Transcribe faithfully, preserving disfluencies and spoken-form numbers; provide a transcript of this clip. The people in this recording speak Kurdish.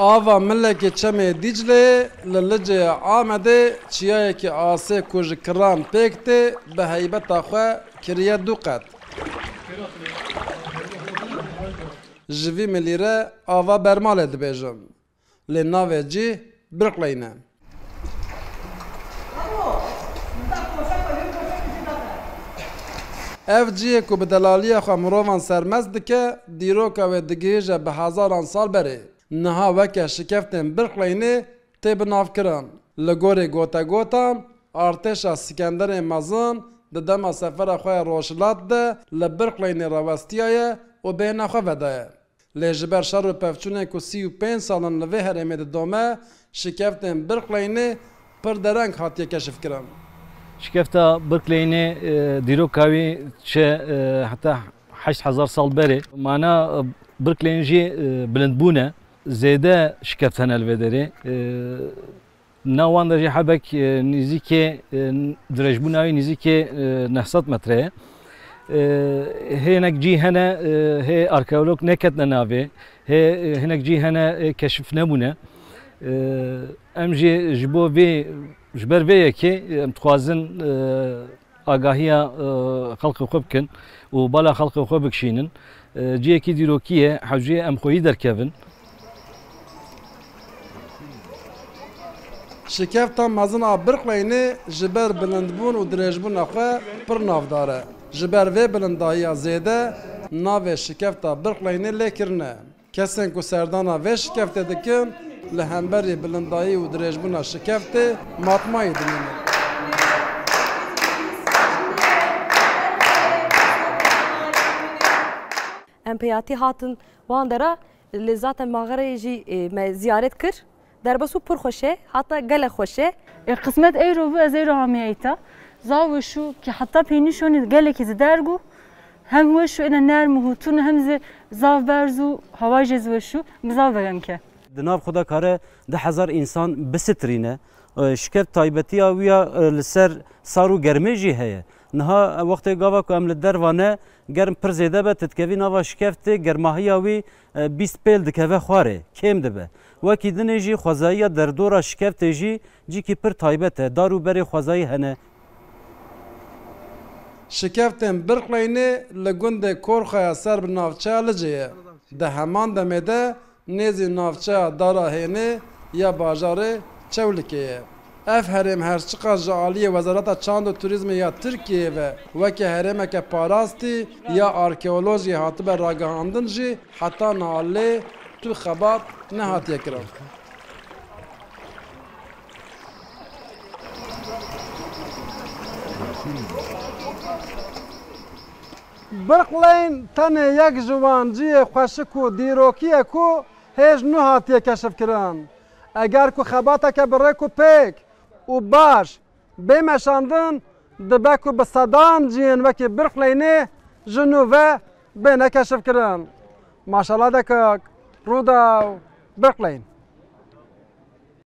Ava milekê Çemê Dîcleyê li Licê Amedê çiyayekî asê ku ji kiran pêk tê, bi heybeta xwe kiriye du qet. Ji vî milî re ava Bermalê dibêjin. Lê navê cî Birqleyn e. Ev cihê ku bi delaliya xwe mirovan sermest dike, dîroka wê digihîje bi hezaran sal berê. Niha weke şikeftên Birqleynê tê binavkirin. Li gorî gotegotan, artêşa Sikenderê Mezin di dema sefera xwe ya rojhilat de li Birqleynê rawestiyaye û bêhna xwe vedaye. Lê ji ber şer û pevçûnên ku sî û pênc sal in li vê herêmê didome, şikeftên Birqleynê pir dereng hatiye keşifkirin. Şikefta Birqleynê, e, dîroka wî çi, e, heta heşt hezar sal berê. Mana, e, Birqleyn jî, e, bilindbûn e. Zêde şikeft hene li vê derê. E, Nav wan de jî hebek, e, nîzîkê, e, dirêjbûna wî nîzîkê, e, neh sed metre ye. E, Hinek cî hene, e, hê arkeolog neketine navê, hê, e, hinek cî hene, e, keşif nebûne. E, Em jî ji bo vê, ji ber vê yekê, e, em dixwazin, e, agahiya, e, xelkê xwe bikin û bala xelkê xwe bikişînin. E, cihekî dîrokî ye, hewcê em xweyî derkevin. Şikefta mezin a Birqleynê ji ber bilindbûn û dirêjbûna xwe pir navdar e. Ji ber vê bilindahiya zêde navê şikefta Birqleynê lê kirine. Kesên ku serdana vê şikeftê dikin, li hemberî bilindayî û dirêjbûna şikeftê matmayî dimînin. Em pêyatî hatin wan dera, lê zaten maxereyê jî, e, me ziyaret kir. Derbasû pir xweş e, heta gelek xweş e. E, qismet eyro bû, ez eyro hamiye îta. Zav weşû ki heta pênî şonî gelekî zî derg û hem weş û êne nerm û hûtûn û hem zî zav berz û hewayê jê zî weş û bi zav vegen ke. Di nav xwe de kare du hezar însan bisitirîne. E, şikeft taybetiya wî ya, e, li ser sar û germê jî heye. Niha, e, wextê gava ku em li derva ne, germ pir zêde be, tu dikevî nava şikeftê, germahiya wî, e, bîst pêl dikeve xwarê, kêm dibe. Wekî dinê jî xwezayiya derdora şikeftê jî cîkî pir taybet e, dar û berê xwezayî hene. Şikeftên Birqleynê li gundê Korxaya ser bi navçeya Licê ye. Di heman demê de nêzî navçeya Dara Hênê ya bajarê Çewlikê ye. Ev herêm her çiqas ji aliyê Wezareta Çand û Turîzmê ya Tirkiyeyê ve weke herêmeke parastî ya arkeolojiyê hatibe ragihandin jî, heta niha lê tu xebat nehatiye kirin. Birqleyn tenê yek ji wan cihê xweşik û dîrokî ye ku hêj nû hatiye keşifkirin. Eger ku xebateke bi rêk û pêk û baş bê meşandin, dibe ku bi sedan cihên wekî Birqleynê ji nû ve bêne keşifkirin. Maşala dekak, Rûdaw, Birqleyn.